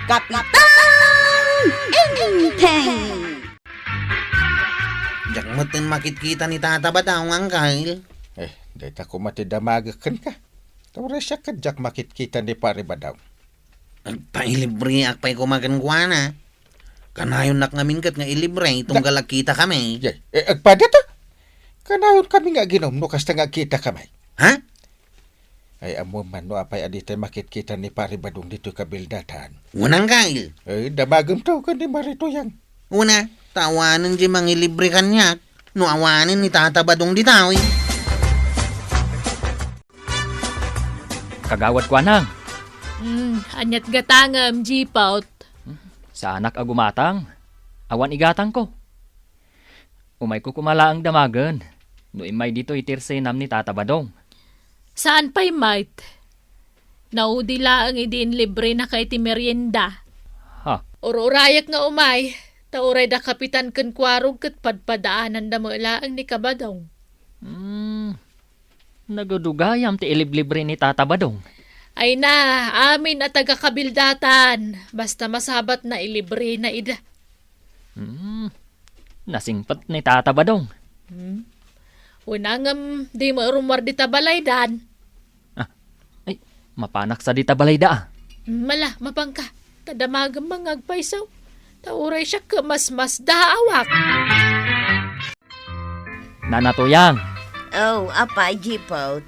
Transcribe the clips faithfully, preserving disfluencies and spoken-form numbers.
Kapitan Enteng! Diak metten makitkita ni Tata Badong, Angkel. Eh, dayta koma ti damagek kenka. Ta uray siak ket diak makitkita ni Pari Badong. Agpailibriak pay koma kenkuana. Kanayonnak ngamin ket nga ilibre, tunggal agkitakami. Yay, eh, agpada ta? Kanayon kami nga aginum no kasta nga agkitakami. Ha? Ay, ammom man no apay a ditay makitkita ni Pari Badong ditoy kabildatan. Wen, Angkel. Eh, damagem to ken ni Mari Tuyang. Wen a, ta awanen diay mangilibre kaniak no awanen ni Tata Badong ditoy. Kagawad Kuanang. Hmm, aniat gatangem, Jipot? Saanak a gumatang. Awan igatangko. Umayko koma laeng damagen no immay ditoy ti irsenam ni Tata Badong. Saan pay met? Naudi laeng idi inlibrenaka iti merienda. Ha? Ur-urayek nga umay, ta uray da Kapitan ken Kuarog ket padpadaananda met laeng ni Kabadong. Hmm, nagudugayam ti iliblibre ni Tata Badong. Ay na, amin a taga-kabildatan, basta masabatna ilibrena ida. Hmm. Nasingpet ni Tata Badong. Hmm. Wen a ngem, di met rummuar dita balaydan. Ah, ay, mapanak sa dita balayda, ah. Hmm, mala, mapanka. Ta damagem nga agpayso. Ta uray siak ket masmasdaawak. Nana Tuyang. Oh, apay, Jipot?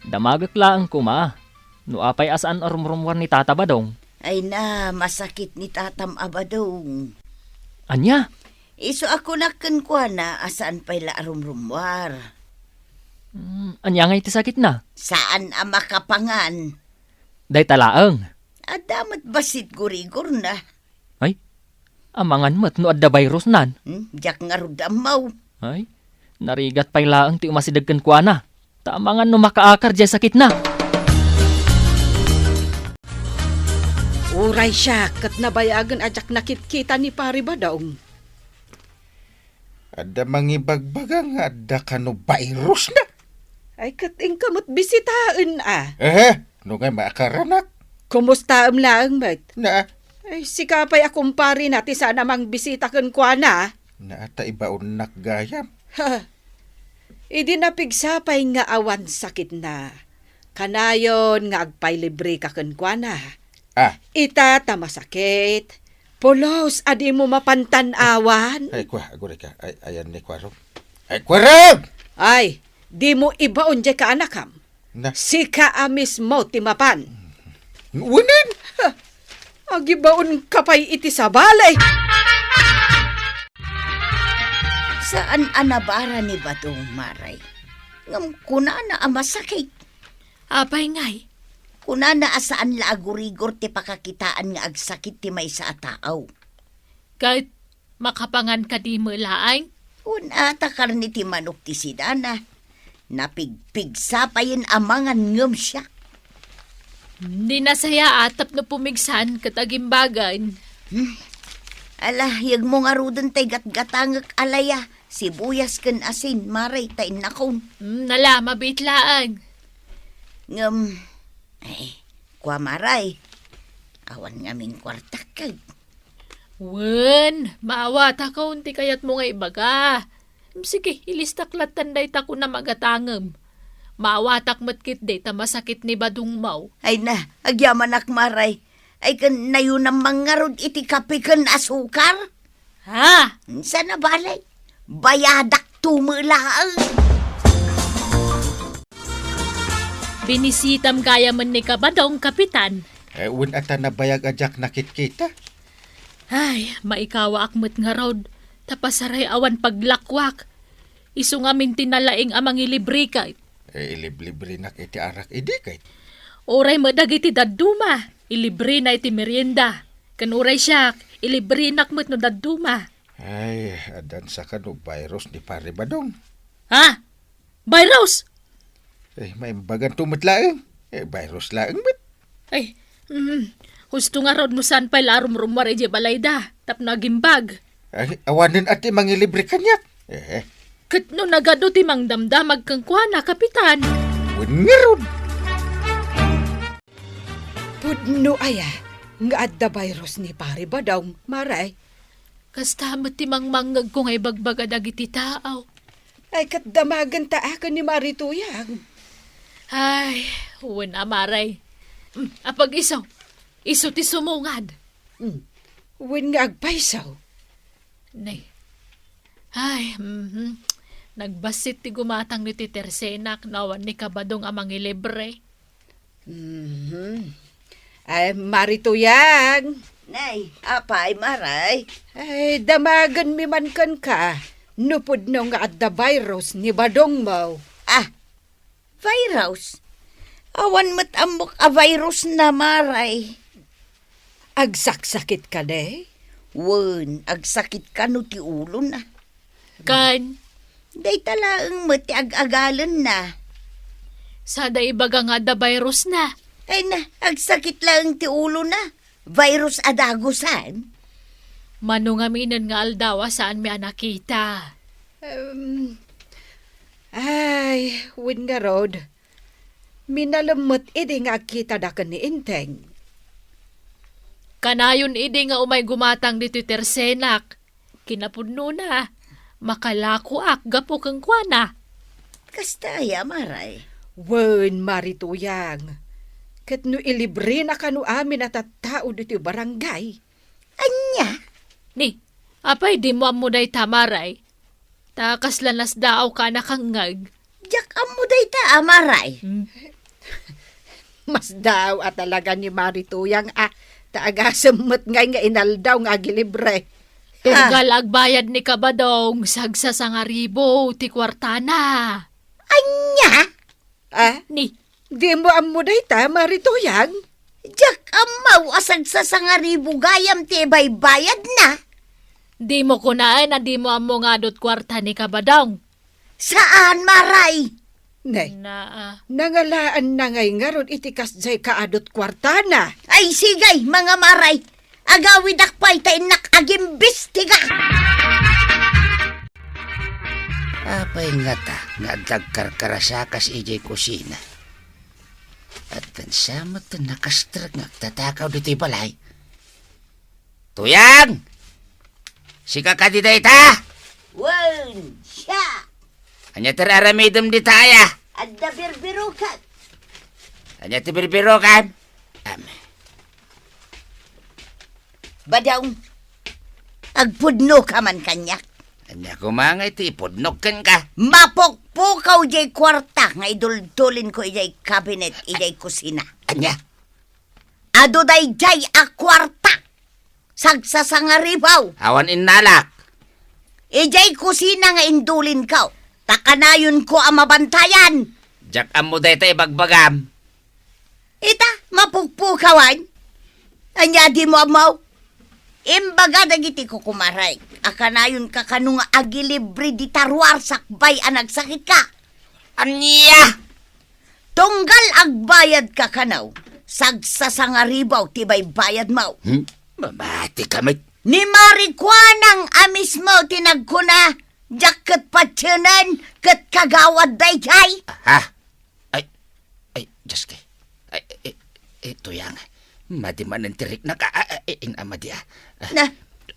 Damagek laeng koma. No apay a saan a rumrummuar ni Tata Badong? Ay na, masakit ni Tatam a Badong. Ania? Isu a kunak kenkuana a saan pay la a rumrummuar. Mm, ania ngay ti sakitna? Saan a makapangan. Dayta laeng. Adda met bassit gurigorna. Ay, amangan met no adda virusnan. Hmm, diak ngarud ammo. Ay, narigat pay laeng ti umasideg kenkuana. Ta amangan no makaakar diay sakitna. Uray siak ket nabayagen a diak nakitkita ni Pari Badong. Adda mangibagbaga nga adda kano virusna. Ay, ket inka met bisitaen a. Ehe, no ngay maakaranak. Kumustaem laeng met? Na. Ay, sika pay a kumparena ti saan a mangbisita kenkuana. Na, ta ibaonnak gayam. Ha. Idi napigsa pay nga awan sakitna, kanayon nga agpailibreka kenkuana. Ah. Ita ta masakit, pulos a dimo mapantan-awan. Ay, kua, agurayka. Ay, ayan ni Kuarog. Ay, Kuarog! Ay, dimo ibaon diay kaanakam. Na. Sika a mismo ti mapan. Unen? Ha, agibaonka pay iti sabali. Saan a nabara ni Badong, Maray. Ngem kunana a masakit. Apay ngay? Kunana a saan la a gurigor ti pakakitaan nga agsakit ti maysa a tao. Ket makapangan kadi met laeng? Wen a, ta karne ti manok ti sidana. Napigpigsa payen a mangan ngem siak. Di nasayaat tapno pumigsan ket agimbagen. Hmm. Ala, yegmo ngaruden tay gatgatangek a laya, sibuyas ken asin, Maray, ta innakon. Hmm, ala, mabiit laeng. Ngem, eh, kua, Maray, awan ngamin kuartak ket. Wen, maawatakon ti kayatmo nga ibaga. Sige, ilistak lattan dayta kunam a gatangem. Maawatak met ketdi ta masakit ni Badongmo. Ay na, agyamanak, Maray. Ay ken nayunam man ngarud iti kape ken asukar? Ha? Saan a bale? Bayadak to met laeng. Binisitam gayamen ni Kabadong, Kapitan. Eh, wen a ta nabayag a diak nakitkita. Ay, maikawaak met ngarud, ta pasaray awan paglakuak. Isu ngamin ti nalaing a mangilibre ket. Eh, iliblibrenak iti arak idi ket. Uray met dagiti dadduma, ilibrena iti merienda. Ken uray siak, ilibrenak met no dadduma. Ay, addan sa kano virus ni Pari Badong. Ha? Virus? Eh, maimbaganto met laeng. Eh, virus laeng met. Ay, mm, husto ngarud no saan pay la a rumrummuar idiay balayda, tapno agimbag. Ay, awanen a ti mangilibre kaniak. Eh. Ket no nagadu ti mangdamdamag kenkuana, Kapitan? Wen ngarud. Pudno aya, nga adda virus ni Pari Badong, Mare. Kasta met ti mangmangngegko nga ibagbaga dagiti tao. Ay, ket damagenta a ken ni Mari Tuyang. Ay, wen a, Mare. Mm, apag-iso. Isu ti sumungad. Mm. Wen nga agpayso. Nay. Ay, mhm. Nagbassit ti gumatang ni Titersenak no awan ni Kabadong a mangilibre. Mhm. Ay, Mari Tuyang. Nay, apay, Maray? Ay, damagenmi man kenka. No pudno nga adda virus ni Badongmo. Ah, virus? Awan met ammok a virus na, Maray. Agsaksakitka, ne? Wen, agsakit kano ti ulona. Kan? Dayta laeng met ti ag-agalenna. Sada ibaga nga adda virus na. Ay na, agsakit laeng ti ulona. Virus a dagusan. Mano ngaminen nga aldaw a saanmi a nakita? Em, ay, wen ngarud, minalem met idi nga agkitada ken ni Enteng. Kanayon idi nga umay gumatang ditoy Tersenak, kinapudnona, makalakoak gapu kenkuana. Kasta aya, Maray? Wen, Mari Tuyang. Ket no ilibrena kano amin a tattao ditoy barangay. Ania? Ni, apay dimo ammo dayta, Maray? Ta kasla nasdaawka a nakangngeg. Diak ammo dayta, a, Maray. Hmm. Masdaaw a talaga ni Mari Tuyang a, ta agasem met ngay nga inaldaw nga agilibre. Ah. Tunggal agbayad ni Kabadong, sagsasangaribo ti kuartana. Ania? Ah? Ni? Dimo ammo dayta, Mari Tuyang? Diak ammo a sagsasangaribo gayam ti ibaybayadna. Dimo kunaen a dimo ammo nga adut kuarta ni Kabadong. Saan, Maray? Ne. Naa. Nangalaanna ngay ngarud iti kasdiay kaadut kuartana. Ay, sige, manga Maray. Agawidak pay ta innak agimbestiga. Apay ngata nga adda agkarkarasakas idiay kusina? Addan sa met ti nakastrek nga agtatakaw ditoy balay. Tuyang! Sika kadi dayta? Wen, siak. Ania ti ar-aramidem dita aya? Adda birbirokan. Ania ti birbirokan? Am. Badong, agpudnoka man kaniak. Ania koma nga iti ipudnok kenka? Mapukpukaw diay kuarta nga iduldulinko idiay kabinet, idiay kusina. Ania? Adu daydiay a kuarta. Sagsasangaribaw. Awan innalak. Idiay kusina nga indulinko. Ta kanayonko a mabantayan. Diak ammo dayta ibagbagam. Ita, mapukpukawan. Ania dimo ammo? Imbaga dagiti kukumarek a kanayonka kano nga agilibre dita ruar sakbay a nagsakitka. Ania? Tunggal agbayadka kano, sagsasangaribaw ti baybayadmo. Hmm? Mamati ka met. Ni Mari Kuanang a mismo ti nagkuna, diak ket patienen ket kagawad daydiay. Ha? Ay, ay, Dios ko. Ay, ay, ay, Tuyang. Madi manen ti riknak. Ah, ah, eh, in-, amadi, ah. Ah, Na?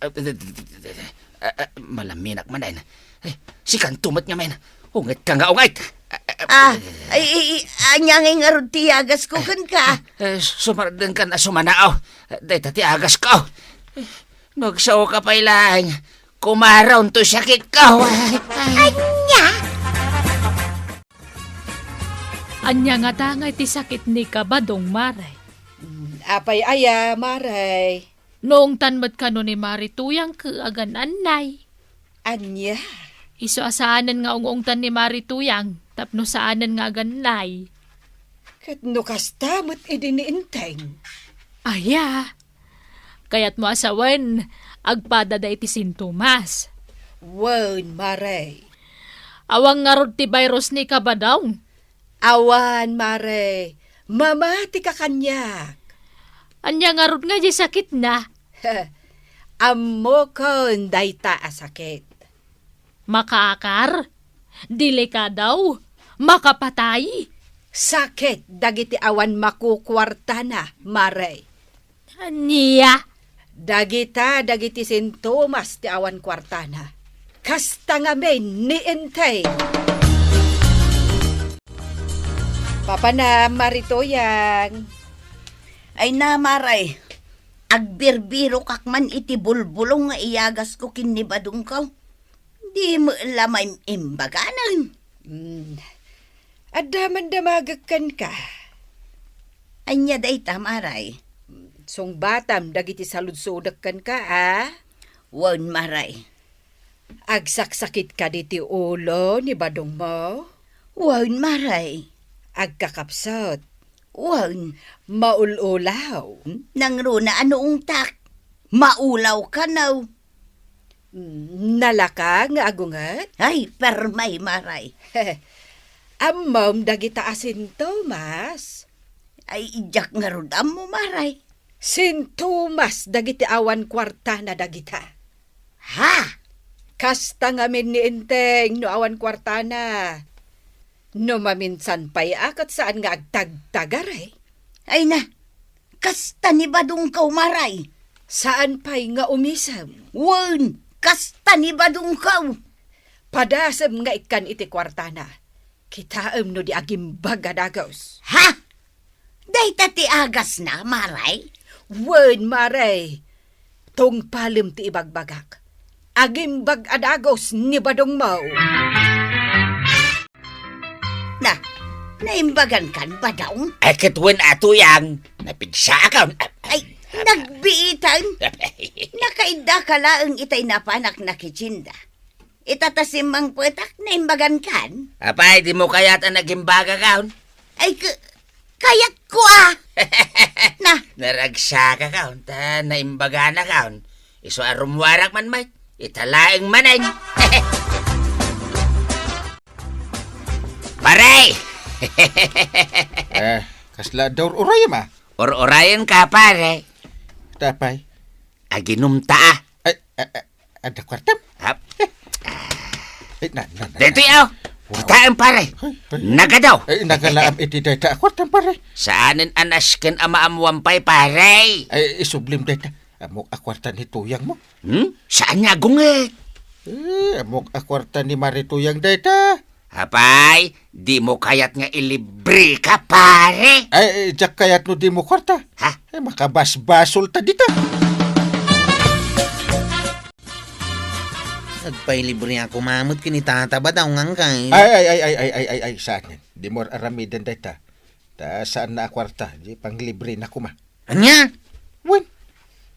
Ah, ah, ah, ah, malaminak manen. Ay, sikanto met ngamin. Ungetka nga unget. Ah, ah, Ah, ah, ay, ay, ay, ania ngay ngarud ti yagasko kenka? Ah, eh, sumardengkan a sumanao. Dayta ti agasko. No agsaoka pay laeng, kumaraon toy sakitko. Ay, ay. Ania? Ania ngata nga iti sakit ni Kabadong, Mare? Mm, apay aya, Mare? Naungtan met kano ni Mari Tuyang ket agan-annay. Ania? Isu a saanen nga ung-ungtan ni Mari Tuyang tapno saanen nga agan-annay. Ket no kasta met idi ni Enteng? Aya, kayatmo a sawen, agpada daydi sintomas. Wen, Mare. Awan ngarud ti virus ni Kabadong? Awan, Mare. Mamatika kaniak. Ania ngarud nga di sakitna? Ammokon dayta a sakit. Makaakar? Delikado? Makapatay? Sakit dagiti awan makukuartana, Mare. Ania? Dagita dagiti sintomas ti awan kuartana. Kasta ngamin ni Enteng. Papanam, Mari Tuyang. Ay na, Maray. Agbirbirokak man iti bulbulong nga iyagasko ken ni badongko. Di met la maim-imbaganen. Hmm. Adda man damagek kenka. Ania dayta, Maray? Sungbatam dagiti saludsodek kenka, a? Wen, Maray. Agsaksakitka diti ulo ni badongmo? Wen, Maray. Agkakapsut? Wen. Maul-ulaw? Nangruna a naungtak. Maulaw kano. Mm, nalaka nga agunget? Ay, permay, Maray. Ammom dagita a sintomas? Ay, diak ngarud ammo, Maray. Sintomas dagiti awan kuartana dagita. Ha? Kasta ngamin ni Enteng no awan kuartana. No maminsan pay a ket saan nga agtagtagar, eh. Ay na, kasta ni badongko, Maray. Saan pay nga umisem? Wen, kasta ni badongko. Padasem nga ikkan iti kuartana. Kitaem no di agimbag a dagus. Ha? Dayta ti agasna, Maray? Wen, Maray. Tungpalem ti ibagbagak. Agimbag a dagus ni badongmo. Na, naimbagankan, badong? Ay, ket wen a, Tuyang. Napigsaakon. Ay, nagbiitan. Nakaiddaka laeng itay napanak nakitinda. Ita ta simmangpetak, naimbagankan? Apay, dimo kayat a nagimbagakon? Ay, k-, kayatko, a. Na. Naragsakakon, ta naimbaganakon. Isu a rummuarak man met, ita laeng manen. Pare! Eh, kasla adda ur-urayem, a? Ur-urayenka, pare. Ta apay? Aginumta, a. Ay, a, a, adda kuartam? Hap. Ay, na, na, na, Daytoy, na. Aw. Wow. Kitaem, pare. Ay, ay. Nagadaw. Ay, nagalaam iti dayta a kuartam, pare. Saanen a nasken a maammuan pay, pare. Ay, isublim dayta. Ammok a kuarta ni Tuyang mo. Hmm? Saan nga agunget? Eh, ammok a kuarta ni Mari Tuyang dayta. Apay, dimo kayat nga ilibreka, pare? Ay, eh, diak kayat no dimo kuarta. Ha? Eh, makabasbasol ta dita. Agpailibre ako mamut ken ni Tata Badong, angkay. Ay, ay, ay, saan. Dimo aramiden dayta. Ta saan na a kuarta, di panglibre na koma. Ania? Wen,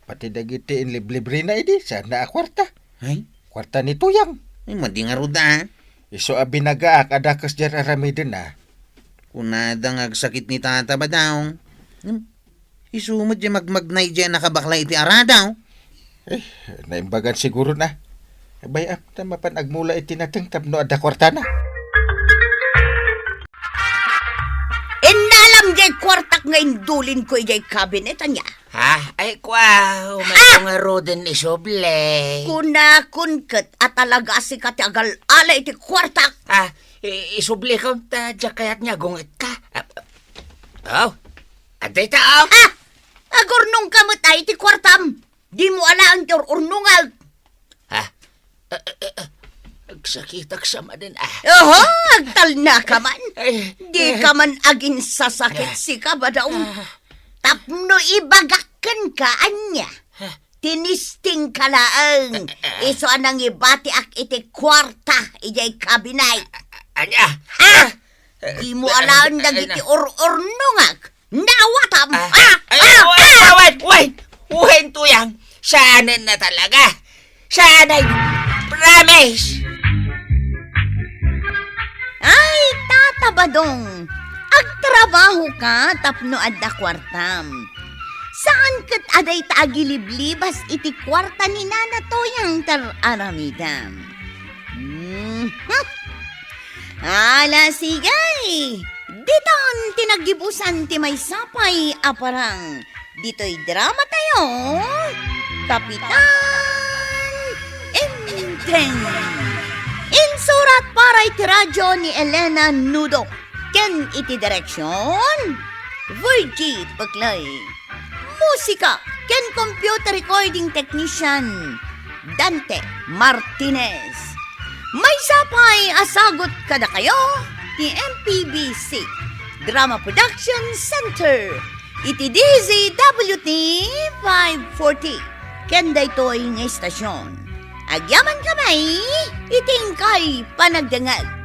pati dagiti inliblibre na idi, saan na a kuarta. Ay? Kuarta ni Tuyang. Ay, madi ngarud, a. Isu a binagaak a dakes diay aramiden na. Kunada nga agsakit ni Tata Badong. Hmm? Isu met diay magmagnay diay a nakabakla iti aradaw. Eh, naimbagan siguro na. Bay-am ta mapan agmula iti nateng tapno adda kuartana. Innalam diay kuartak nga indulinko idiay kabinet, ania? Ha? Ay, kua, umayko ngaruden isubli. Kunakon ket a talaga a sika ti agal-ala iti kuartak. Ah, i-, isublika ta diak kayat nga agungetka. Ah, oh, adda ita, oh. Ah! Agurnongka met ay iti kuartam. Dimo alaen ti ur-urnongak. Ha? Ah, ah, ah, ah. Agsakitak sa manen, ah. Oho, agtalnaka man. Ay. Dika man aginsasakit, ah, sika, Badong. Ah. Tapno ibagak kenka, ania? Ah. Tinistingka laeng. Ah, ah, ah. Isu a nangibatiak iti kuarta idiay kabinet. Ah, ah, ania? Ah! Ah! Dimo alaen dagiti ur-urnongak. Naawatam! Ah, ah, ay, ah, wait, ah! Wait, wait, wait, Tuyang! Saanen na talaga! Saanen! Promise! Ay, Tata Badong, agtrabahoka tapno adda kuartam. Saan ket a dayta agiliblibas iti kuarta ni Nana Tuyang ti ar-aramidem. Mhm. Ala, sige! Ditan ti naggibusan ti maysa pay a parang. Ditoy drama tayo, Kapitan Enteng. Insurat para iti radyo ni Elena Nudo. Ken iti direksyon, Virgie Peclay. Musika, Computer Recording Technician, Dante Martinez. Maysa pay a sagut kadakayo ti M P B C Drama Production Center iti D Z W T five forty ken daytoy nga istasyon. Agyaman kami iti inkay panagdengeg.